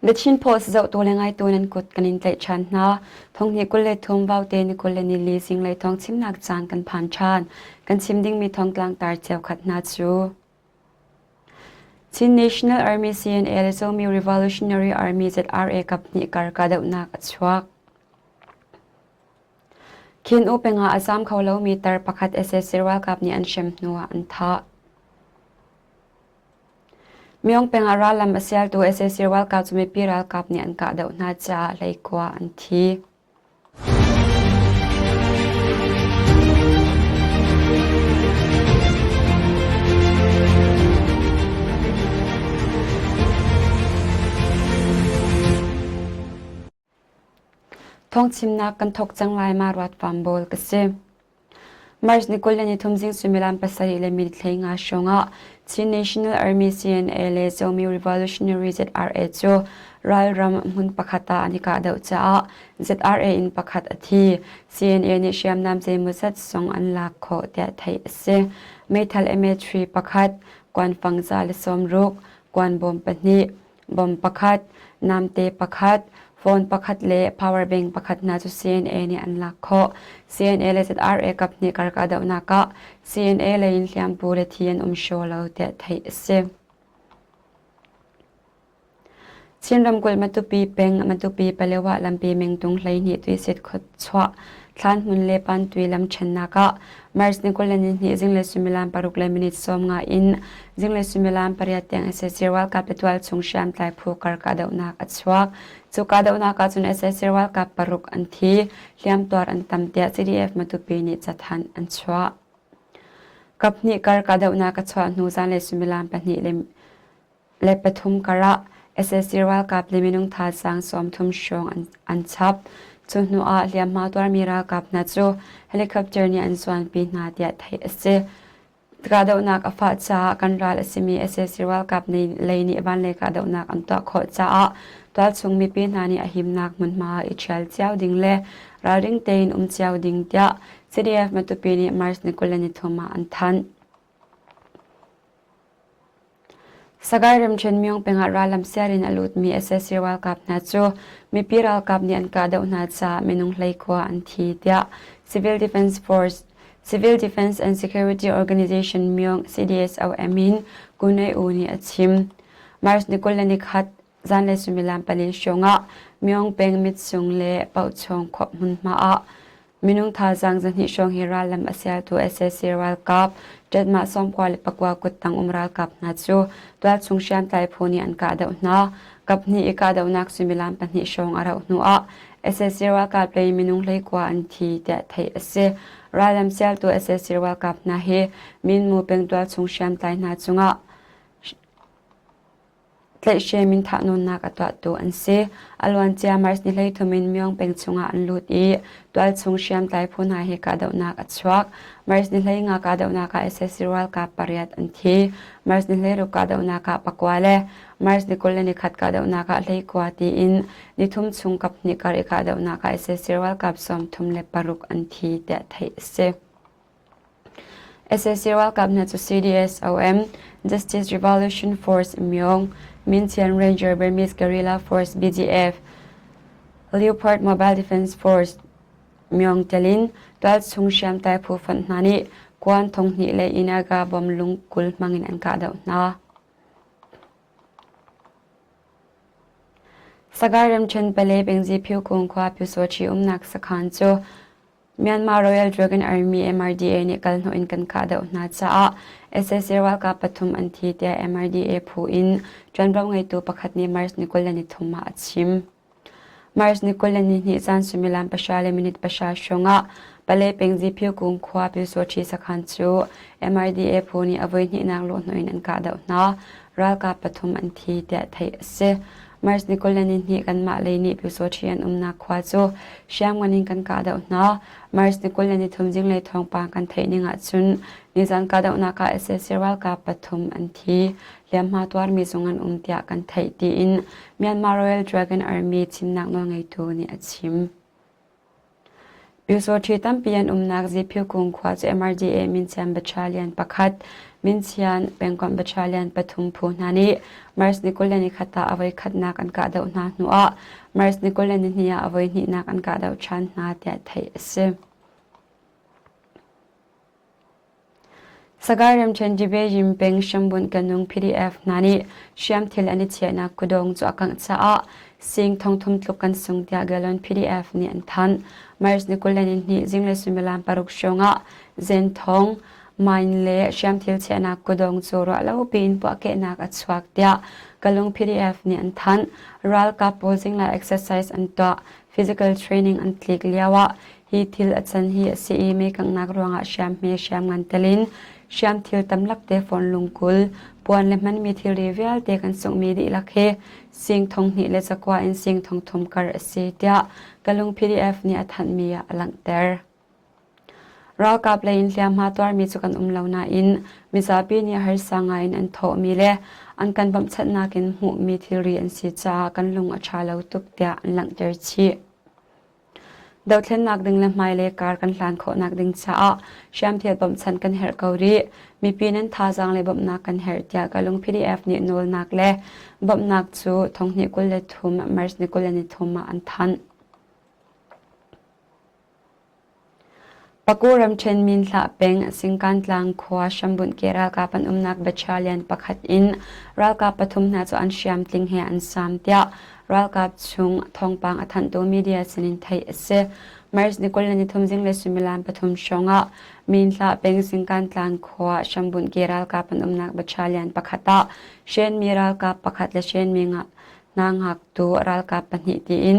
The Chin Post zohtu le ngaitu nan kut kan in tlaih ṭhan hna. Thonghnih 23 vaute ni 24 zinglei thawng chimnak caan kan phan ṭhan. Kan chim dingmi thawngtlang tar cheukhat hna cu Chin National Army CNA le Zomi Revolutionary Army ZRA kaphnih kar kahdohnak a chuak. Khin U peng ah a zaam kho lomi tar pakhat sac ralkap nih an hrem hnuah an thah. Myong peng ah rallam a sialtu sac ralkap cu mipi ralkap nih an kahdoh hna caah hleikua an thi. Thawngchimnak kan thawk cang lai ma ruat fambawl ka si. March ni 23 zing suimilam pasarih le minute 15 hrawng ah Chin National Army CNA le Zomi Revolutionary ZRA cu ralram hmun pakhat ah an i kahdoh caah ZRA in pakhat a thi. CNA nih hriamnam zeimawzat zong an lak khawh tiah theih a si. Meithal MA3 pakhat, kuanfang za le sawmruk, kuanbawm pahnih, Bom pakhat, namte pakhat, phone pakhat le power bank pakhat hna cu CNA nih an lak khawh. CNA le ZRA kaphnih kar kahdohnak ah CNA lei in hliampu le thi an um hraw lo tiah theih a si. Chin ramkulh Matupi peng Matupi Palewa lampi mengtung 12 tuisit khuachuah thlan hmun le pantui lam ṭhennak ah March ni 22 zinglei suimilam paruk le minute 15 in zinglei suimilam pariat tiang sac ralkap le tualchung hriamtlai phu kar kahdohnak a chuak. Cu kahdohnak ah cun sac ralkap paruk an thi, hliamtuar an tam tiah CDF Matupi nih cathanh an chuah. Kaphnih kar kahdohnak a chuah hnu zanlei suimilam pahnih le le pathum karah sac ralkap le minung thazaang 30 hrawng an chap. Cu hnu ah hliamhma tuarmi ralkap hna cu helicopter nih an zuanpi hna tiah theih a si. Kahdohnak a fah caah kan ral a simi sac ralkap lei nih vanlei kahdohnak an tuah khawh caah tualchung mipi hna nih a himnak hmunhma ah i ṭhial cio ding le ralring tein um cio ding tiah CDF Matupi nih March ni 23 ah an thanh. Sagaing ramṭhen Myong peng ah rallam siar in a lutmi sac ralkap hna cu mipi ralkap nih an kahdoh hna caah minung 19 an thi tiah Civil Defense Force Civil Defense and Security Organization Myong CDSOM in Kunay U nih a chim. March ni 21 zanlei suimilam pali hrawng ah Myong peng Mitsung le Pauchawng khua hmunhma ah Minung thazaang zahnih hrawng hi rallam a sialtu sac ralkap ṭetmah 94 kuttang um ralkap hna cu tualchung hriamtlai phu nih an kahdoh hna. Kaphnih i kahdohnak suimilam pahnih hrawng a rauh hnuah sac ralkap lei minung 19 an thi tiah theih a si. Rallam sialtu sac ralkap hna hi Minmu peng tualchung hriamtlai hna cungah Tlaihhrem in thahnawnnak a tuahtu an si. A luancia March ni 13 in Myong peng chungah an lut i tualchung hriamtlai phu hna he kahdohnak a chuak. March ni 15 kahdohnak ah sac ralkap pariat an thi. March ni 16 kahdohnak ah pakua le March ni 21 kahdohnak ah 19 tiin nithum chung kaphnih kar i kahdohnak ah sac ralkap 36 an thi tiah theih a si. Sac ralkap hna cu CDSOM, Justice Revolution Force Myong, Minchian Ranger Burmese Guerrilla Force BGF, Leopard Mobile Defense Force Myong tel in tualchung hriamtlai phu fonh hna nih kuan thonghnih le Inaga bom lung 20 hmang in an kahdoh hna. Sagaing ramṭhen Pale Pengzi Phyu khua Pyusawṭhi umnak sakhan cu Myanmar Royal Dragon Army MRDA nih kalhnawh in kan kahdoh hna caah sac ralkap pathum an thi tiah MRDA phu in ṭuanvo ngeitu pakhat nih March ni 23 ah a chim. March ni 22 zan suimilam pahra le minute pahra hrawng ah Pale peng Ziphiukung khua Pyusawṭhi sakhan cu MRDA phu nih a voihnihnak luhhnawh in an kahdoh hna. Ralkap pathum an thi tiah theih a si. March ni 22 kanmah lei nih Pyusawṭhi an umnak khua cu hriamngan in kan kahdoh hna. March ni 23 zinglei thawngpang kan theih ning ahcun nizan kahdohnak ah sac ralkap pathum an thi. Hliamhma tuarmi zong an um tiah kan theih tiin Myanmar Royal Dragon Army chimnak nawlngeitu nih a chim. Pyusawṭhi tampi an umnak Ziphiukung khua cu MRDA Minchian Battalion pakhat, Minchian pengkomh Battalion pathum phu hna nih March ni 21 ah a voikhatnak an kahdoh hna hnuah March ni 22 ah a voihnihnak an kahdoh ṭhan hna tiah theih a si. Sagaing ramṭhen Dibeyim peng Shambunh Kanung PDF hna nih hriamthil an i chiahnak kudawng cu a kangh caah sing thongthum tluk kan sung tiah Galon PDF nih an thanh. March ni 22 zinglei suimilam paruk hrawng ah Zenthong, mine le hriamthil chiahnak kudawng cu ruahlo piin puahkehnak a chuak tiah Kalung PDF nih an thanh. Ralkap pawl zinglai exercise an tuah, physical training an tlik lio ah Hi thil a can hi a si i meikanghnak ruangah hriamhme hriamngan tel in hriamthil tamlak te fawn lungkul, puan le hmanmi thilri vialte kan sunghmi dihlak hi sing thong hnih le zakua in sing thong thum kar a si tiah Kalung PDF nih a thanhmi ah a langhter. Ralkap lei in hliamhma tuarmi cu kan um lo nain mizapi nih harsa ngai in an thawhmi le an kan bawmhchanhnak in hmuhmi thilri an si caah kan lung a ṭha lo tuk tiah an langhter chih. Dothlennak ding le hmailei kar kan hlan khawhnak ding caah hriamthil bawmhchanh kan herh ko rih. Mipi nan thazaang le bawmhnak kan herh tiah Kalung PDF nih nawlnak le bawmhnak cu thonghnih 23 March ni 23 ah an thanh. Paku ramṭhen Minhlah peng Singkantlang khua hrambunh ke ralkap an umnak battalion pakhat in ralkap pathum hna cu an hriamtling he an saam tiah ralkap chung thawngpang a thanhtu media sinin theih a si. March ni 23 zinglei suimilam pathum hrawng ah Minhlah peng Singkantlang khua hrambunh ke ralkap an umnak battalion pakhat ah hrenmi ralkap pakhat le hrenmi hna ngaktu ralkap pahnih tiin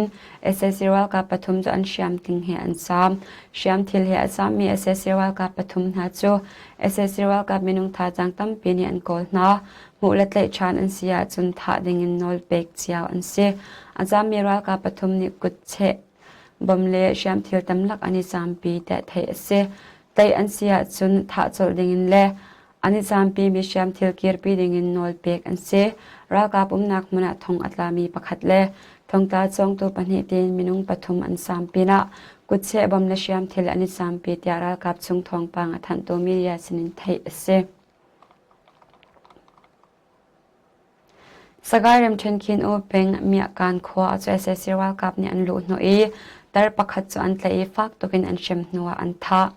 sac ralkap pathum cu an hriamtling he an saam. Hriamthil he a saammi sac ralkap pathum hna cu sac ralkap minung thazaang tampi nih an kawl hna. Hmuh le tlaih ṭhan an si ahcun thah dingin nawl pek cio an si. A zaammi ralkap pathum nih kutcheh bom le hriamthil tamlak an i zaampi tiah theih a si. Tlaih an si ahcun thah colh dingin le An i campimi hriamthil kirpi dingin nawl pek an si. Ralkap umnak hmun ah thong a tlami pakhat le thongtla cawngtu pahnih tiin minung pathum an saam pinah kutcheh bom le hriamthil an i caampi tiah ralkap chung thawngpang a thanhtu media sinin theih a si. Sagaing ramṭhen Khin-U peng Miahkan khua ah cu sac ralkap nih an luhhnawh i tar pakhat cu an tlaih i fak tuk in an hrem hnuah an thah.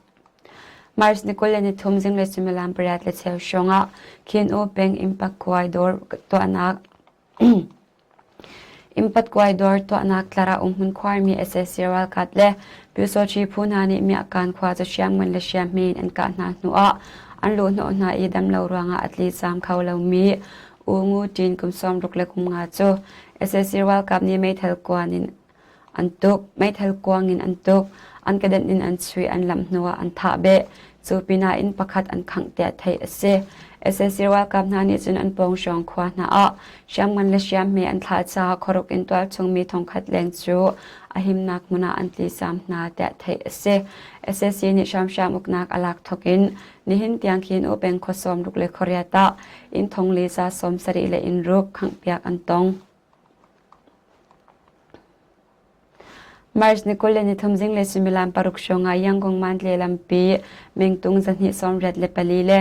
March ni 23 zinglei suimilam pariat le cheu hrawng ah Khin-U peng Impakkuai dawr tuahnak Impatkuai dawr tuahnak tlar ah umhmun khuarmi sac ralkap le Pyusawṭhi phu hna nih Miahkan khua cu hriamngan le hriamhme in an kah hna hnuah an luhhnawh hna i damlo ruangah a tli zaam kho lomi U Ngu Ṭin kum 60 le kum nga cu sac ralkap nih meithal kuan in an tuk, meithal kuang in an tuk, an kedenh in an chuih, an lamh hnuah an thah beh. Cu pinah inn pakhat an khangh tiah theih a si. Sac ralkap hna nih cun an pawng hrawng khua hna ah hriamngan le hriamhme an thlah caah khuaruk in tualchung mi thongkhat leng cu a himnak hmun ah an tlizaam hna tiah theih a si. Sac nih hramhram uknak a lak thawk in nihin tiang khin U peng khua sawmruk le khuariat ah inn thong li za 70 le inn ruk khanghpiak an tong. March ni 23 zinglei suimilam paruk hrawng ah Yangon Mandalay lampi mengtung 284 le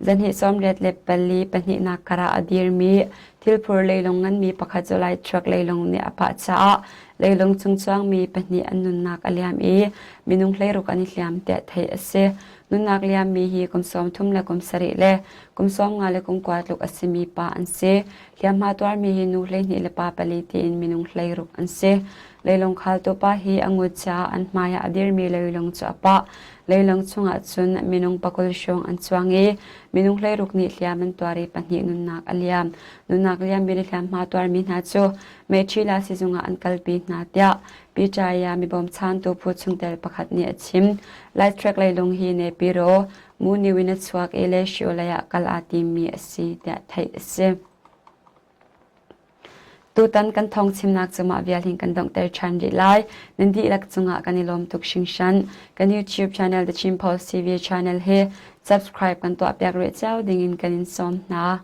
284 pahnihnak karah a dirmi thilphur leilung nganmi pakhat cu Lai truck leilung nih a pah caah leilung cung cuangmi pahnih an nunnak a liam i minung hleiruk an i hliam tiah theih a si. Nunnak liammi hi kum 30 le kum sarih le kum 50 le kum kua tluk a simi pa an si. Hliamhma tuarmi hi nu 12 le pa pali tiin minung hleiruk an si. Leilung khaltu pa hi a ngut caah an hmai ah a dirmi leilung cu a pah. Leilung chungah cun minung pakul hrawng an chuang i minung hleiruk nih hliam an tuar i pahnih nunnak a liam. Nunnak liammi le hliamhma tuarmi hna cu Mechila sizung ah an kalpi hna tiah Pichaya mibawmchantu phu chungtel pakhat nih a chim. Light track leilung hi Nepiro, Muniu in a chuak i Leshio lei ah kal aa timmi a si tiah theih a si. Tutan kan thawng chimnak cu mah vial hin kan donghter ṭhan rih lai. Nan dihlak cungah kan i lawm tuk hringhran. Kan YouTube channel The Chin Post TV channel hi subscribe kan tuahpiak rih cio dingin kan in sawm hna.